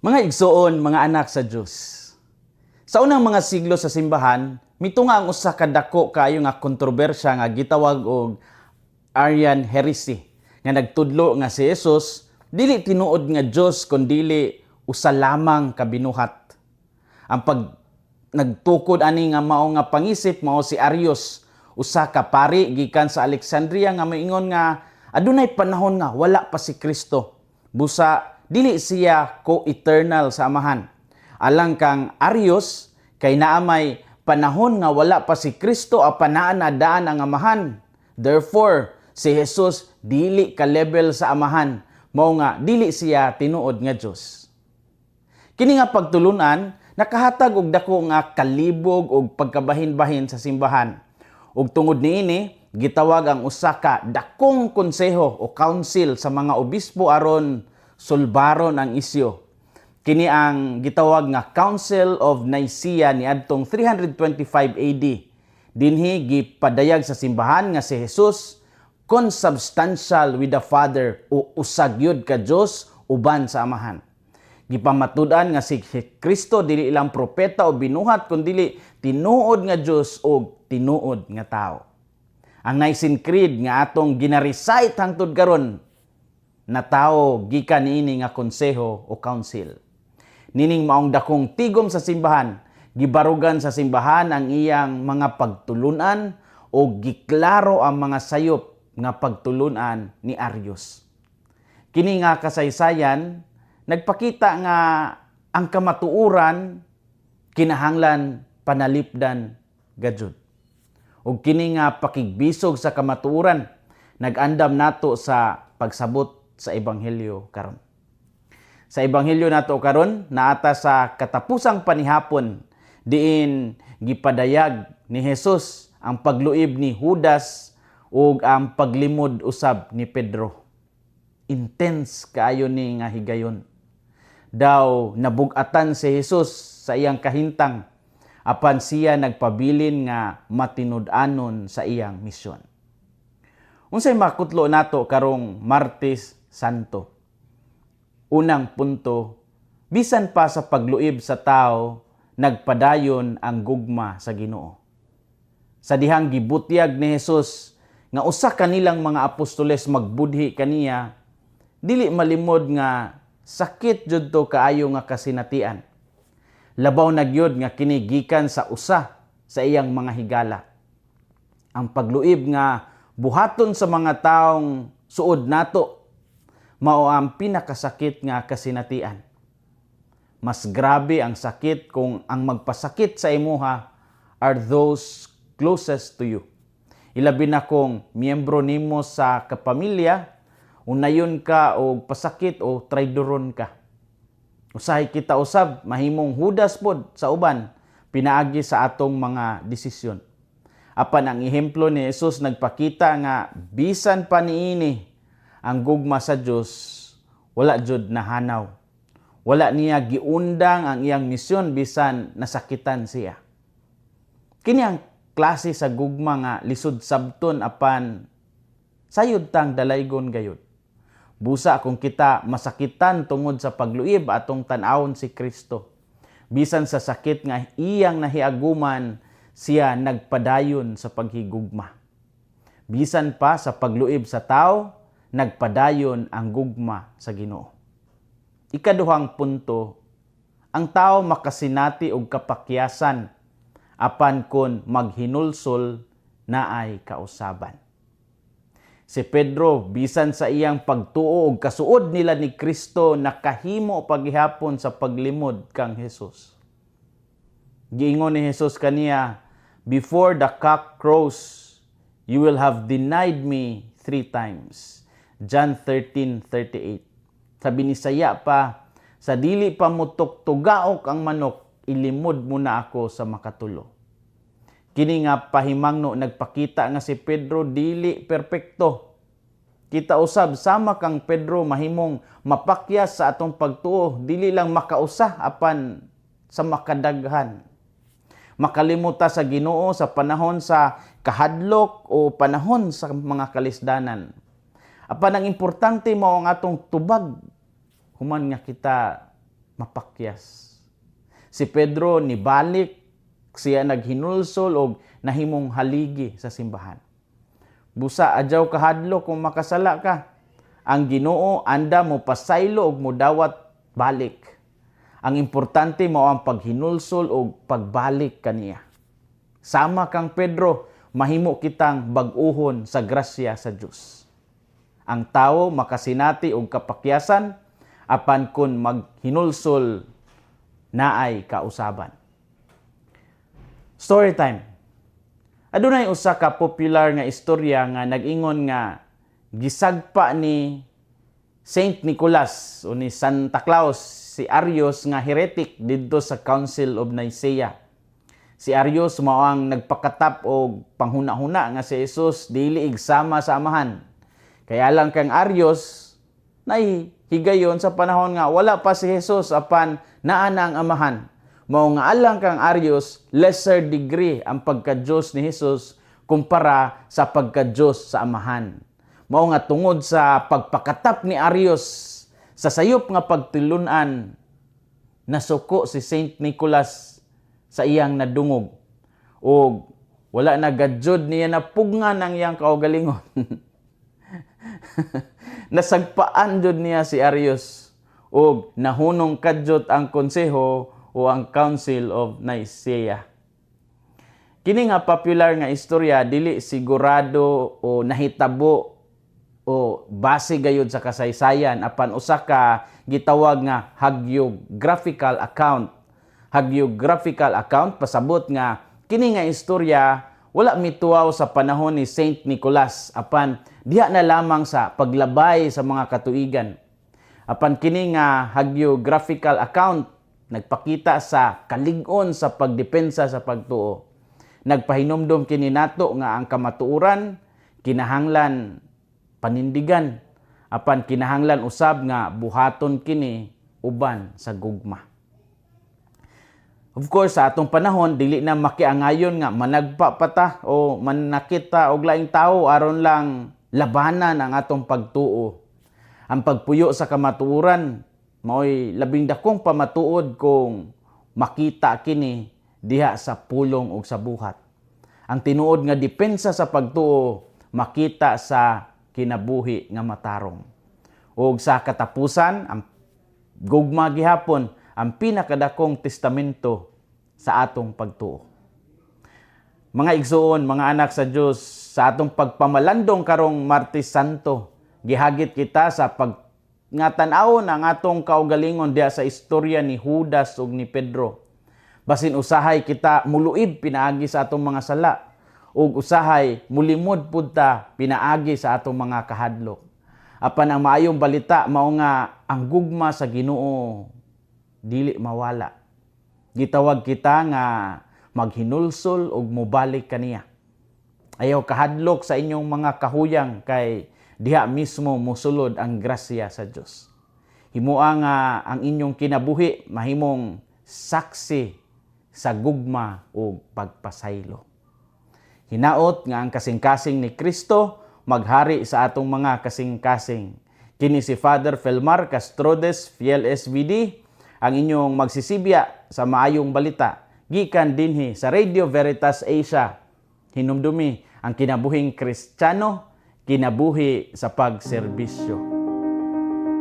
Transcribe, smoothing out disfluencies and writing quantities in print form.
Mga igsoon, mga anak sa Dios. Sa unang mga siglo sa simbahan, mitunga ang usa ka dako kaayo nga kontrobersya nga gitawag og Arian heresy nga nagtudlo nga si Jesus dili tinuod nga Dios kundili usa lamang ka binuhat. Ang pag nagtukod ani nga mao nga pangisip mao si Arius, usa ka pari gikan sa Alexandria nga moingon nga adunay panahon nga wala pa si Kristo. Busa dili siya co-eternal sa Amahan. Alang kang Arius, kay naa may panahon nga wala pa si Kristo apan naa na daan ang Amahan. Therefore, si Jesus dili ka level sa Amahan, mao nga dili siya tinuod nga Dios. Kini nga pagtulunan nakahatag og dako nga kalibog og pagkabahin-bahin sa simbahan. Ug tungod niini, gitawag ang usa ka dakong konseho o council sa mga obispo aron sulbaron ang isyu. Kini ang gitawag nga Council of Nicaea niadtong 325 AD. Dinhi gipadayag sa simbahan nga si Jesus consubstantial with the Father o usa gyud ka Dios uban sa Amahan. Gipamatud-an nga si Kristo dili lang propeta o binuhat kundili tinuod nga Dios o tinuod nga tao. Ang Nicene Creed nga atong gina-recite hangtod karon natawo gikan niini nga konseho o council. Nining maong dakong tigom sa simbahan, gibarugan sa simbahan ang iyang mga pagtulunan o giklaro ang mga sayop nga pagtulunan ni Arius. Kini nga kasaysayan nagpakita nga ang kamatuoran kinahanglan panalipdan gajud. Ug kini nga pakigbisog sa kamatuoran nag-andam nato sa pagsabot sa ebanghelyo karon. Sa ebanghelyo nato karon, naata sa katapusang panihapon diin gipadayag ni Jesus ang pagluib ni Judas ug ang paglimod usab ni Pedro. Intense kaayo ni nga higayon. Daw nabug-atan si Jesus sa iyang kahintang apan siya nagpabilin nga matinud-anon sa iyang misyon. Unsay makutlo nato karong Martes Santo? Unang punto, bisan pa sa pagluib sa tao, nagpadayon ang gugma sa Ginoo. Sa dihang gibutyag ni Jesus nga usa kanilang mga apostoles magbudhi kaniya, dili malimod nga sakit jud to kaayo nga kasinatian. Labaw na gyud nga kini gikan sa usa sa iyang mga higala. Ang pagluib nga buhaton sa mga taong suod nato mao ang pinakasakit nga kasinatian. Mas grabe ang sakit kung ang magpasakit sa imuha are those closest to you. Ilabi na kung miyembro nimo sa kapamilya, unayon ka o pasakit o traidoron ka. Usahay kita usab mahimong Judas pod sa uban pinaagi sa atong mga desisyon. Apan ang ehemplo ni Jesus nagpakita nga bisan pa niini, ang gugma sa Dios wala jud nahanaw. Wala niya giundang ang iyang misyon bisan nasakitan siya. Kini ang klase sa gugma nga lisod sabton apan sayod tang dalaygon gayud. Busa kung kita masakitan tungod sa pagluib, atong tan-awon si Kristo. Bisan sa sakit nga iyang nahiaguman, siya nagpadayon sa paghigugma. Bisan pa sa pagluib sa tao, nagpadayon ang gugma sa Ginoo. Ikaduhang punto, ang tao makasinati og kapakyasan apan kon maghinulsol, naay kausaban. Si Pedro, bisan sa iyang pagtuo og kasuod nila ni Kristo, nakahimo paghihapon sa paglimod kang Jesus. Giingon ni Jesus kaniya, "Before the cock crows, you will have denied me three times." John 13:38. Sa Binisaya pa, "Sa dili pa mutuktugaok ang manok, ilimod mo na ako sa makatulo." Kini nga pahimangno nagpakita nga si Pedro dili perpekto. Kita usab, sama kang Pedro, mahimong mapakyas sa atong pagtuo, dili lang makausa apan sa makadaghan. Makalimuta sa Ginoo sa panahon sa kahadlok o panahon sa mga kalisdanan. Apan ang importante mao ang atong tubag human nga kita Mapakyas. Si Pedro nibalik, siya naghinulsol og nahimong haligi sa simbahan. Busa adyaw kahadlok kung makasala ka. Ang Ginoo anda mo pasaylo og mudawat balik. Ang importante mao ang paghinulsol og pagbalik kaniya. Sama kang Pedro, mahimo kitang bag-uhon sa grasya sa Dios. Ang tawo makasinati og kapakyasan, apan kun maghinulsol, naay kausaban. Story time. Adunay usa ka popular nga istorya nga nag-ingon nga gisagpa ni Saint Nicholas o ni Santa Claus si Arius nga heretic didto sa Council of Nicaea. Si Arius mao ang nagpakatap og panghuna-huna nga si Jesus dili igsama sa Amahan. Kaya lang kang Arius nay higayon sa panahon nga wala pa si Jesus apan naa na ang Amahan. Mao nga alang kang Arius, lesser degree ang pagka-Diyos ni Jesus kumpara sa pagka-Diyos sa Amahan. Mao nga tungod sa pagpakatap ni Arius sa sayop nga pagtulunan, nasuko si Saint Nicholas sa iyang nadungog og wala na gadyod niya napugngan ang iyang kaugalingon. Nasagpaan jud niya si Arius ug nahunong kadyot ang konseho o ang Council of Nicaea. Kini nga popular nga istorya dili sigurado o nahitabo o base gayud sa kasaysayan, apan usa ka gitawag nga hagiographical account. Hagiographical account pasabot nga kini nga istorya wala mituaw sa panahon ni Saint Nicholas, apan diha na lamang sa paglabay sa mga katuigan. Apan kini nga hagiographical account nagpakita sa kalig-on sa pagdepensa sa pagtuo. Nagpahinumdom kini nato nga ang kamatuoran kinahanglan panindigan, apan kinahanglan usab nga buhaton kini uban sa gugma. Of course, sa atong panahon dili na makiangayon nga managpa pa ta o manakit ta og laing tawo aron lang labanan ang atong pagtuo. Ang pagpuyo sa kamatuoran maoy labing dakong pamatuod kung makita kini diha sa pulong ug sa buhat. Ang tinuod nga depensa sa pagtuo makita sa kinabuhi nga matarong. Ug sa katapusan, ang gugma gihapon ang pinakadakong testamento sa atong pagtuo. Mga igsuon, mga anak sa Dios, sa atong pagpamalandong karong Martes Santo, gihagit kita sa pag nga tan-awon ang atong kaugalingon diha sa istorya ni Judas ug ni Pedro. Basin usahay kita muluib pinaagi sa atong mga sala ug usahay mulimod pud ta pinaagi sa atong mga kahadlok. Apan ang maayong balita mao nga ang gugma sa Ginoo dili mawala. Gitawag kita nga maghinulsol ug mobalik kaniya. Ayaw kahadlok sa inyong mga kahuyang kay diha mismo mosulod ang grasya sa Dios. Himoa nga ang inyong kinabuhi mahimong saksi sa gugma ug pagpasaylo. Hinaot nga ang kasing-kasing ni Kristo maghari sa atong mga kasing-kasing. Kini si Father Felmar Castrodes, Fiel SVD, ang inyong magsisibya sa maayong balita gikan dinhi sa Radio Veritas Asia. Hinumdumi ang kinabuhing Kristiyano, kinabuhi sa pagserbisyo.